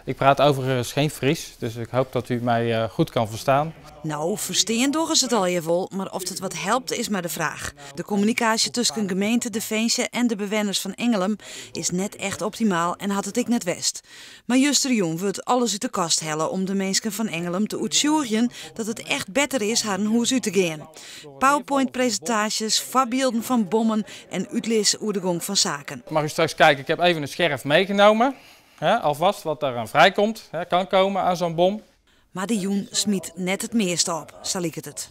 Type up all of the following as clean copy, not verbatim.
Ik praat overigens geen Fries, dus ik hoop dat u mij goed kan verstaan. No, ferstean dogge se it allegear wol, mar oft it wat helpt is mar de fraach. De kommunikaasje tusken gemeente, definsje en de bewenners fan Ingelum is net echt optimaal en hat it ek net west. Mar justerjûn wurdt alles út de kast helle om de minsken fan Ingelum te oertsjûgjen dat it echt better is harren hûs út te gean. Powerpoint-presintaasjes, foarbylden fan bommen en útlis oer de gong fan saken. Mag u straks kijken, ik heb even een scherf meegenomen. Hè, alvast wat daaraan vrijkomt, hè, kan komen aan zo'n bom. Mar de jûn smyt net it measte op, sa liket it.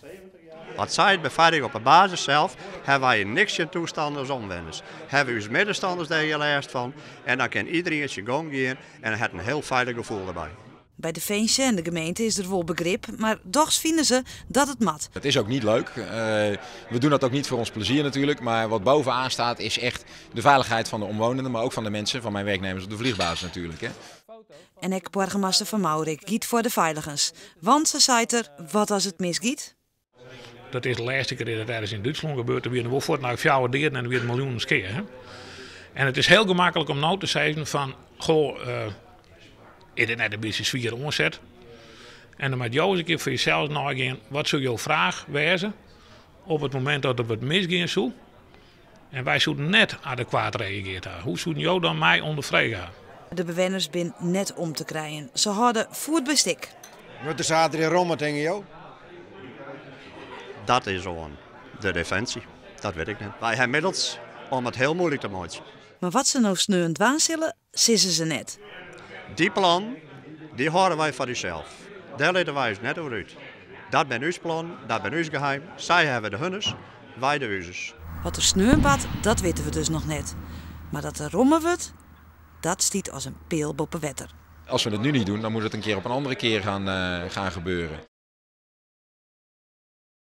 Wat sy it befeiliging op de basis sels, hawwe wy niks tsjin toestanners omwenners. Hawwe ús middenstanners dêr gjin lêst fan en dan kin iderien syn gong gean en hat in hiel feilich gefoel derby. By Definsje en de gemeente is der wol begrip, mar dochs fine se dat it moat. Het is ook niet leuk. We doen dat ook niet voor ons plezier natuurlijk. Maar wat bovenaan staat is echt de veiligheid van de omwonenden, maar ook van de mensen, van mijn werknemers op de vliegbasis natuurlijk. Hè. En ek boargemaster Van Mourik giet foar de feiligens. Want, sa seit er, wat as it misgiet? Dat is de lêste kear dat it ergens yn Dútslân gebeurd. Der wiene wol fuort nei fjouwer deaden en der wiene miljoenen skea. Hè? En it is hiel gemaklik om no te sizzen fan, goh, is dit net in bytsje swier oanset? En dan moat jo ris in kear foar jesels neigean, wat soe jo fraach wêze op it momint dat der wat misgean soe en wy soenen net adekwaat reageard ha? Hoe soenen jo dan my ûnderfrege ha? De bewenners binne net om te krijen. Se hâlde foet by stik. Wurdt der saterdei romme, tinke jo? Dat is oan de definsje. Dat wit ik net. Wy ha middels om it hiel muoilik te meitsjen. Mar wat se no sneon dwaan sille, sizze se net. Dy plan, dy hâlde wy foar ússels. Dêr litte wy ús net oer út. Dat binne ús plannen, dat binne ús geheim. Sy hawwe de hunnes, wy de uzes. Wat der sneon bart, dat witte we dus noch net. Mar dat der romme wurdt, dat stiet as in peal boppe wetter. Als we het nu niet doen, dan moet het een keer op een andere keer gaan gebeuren.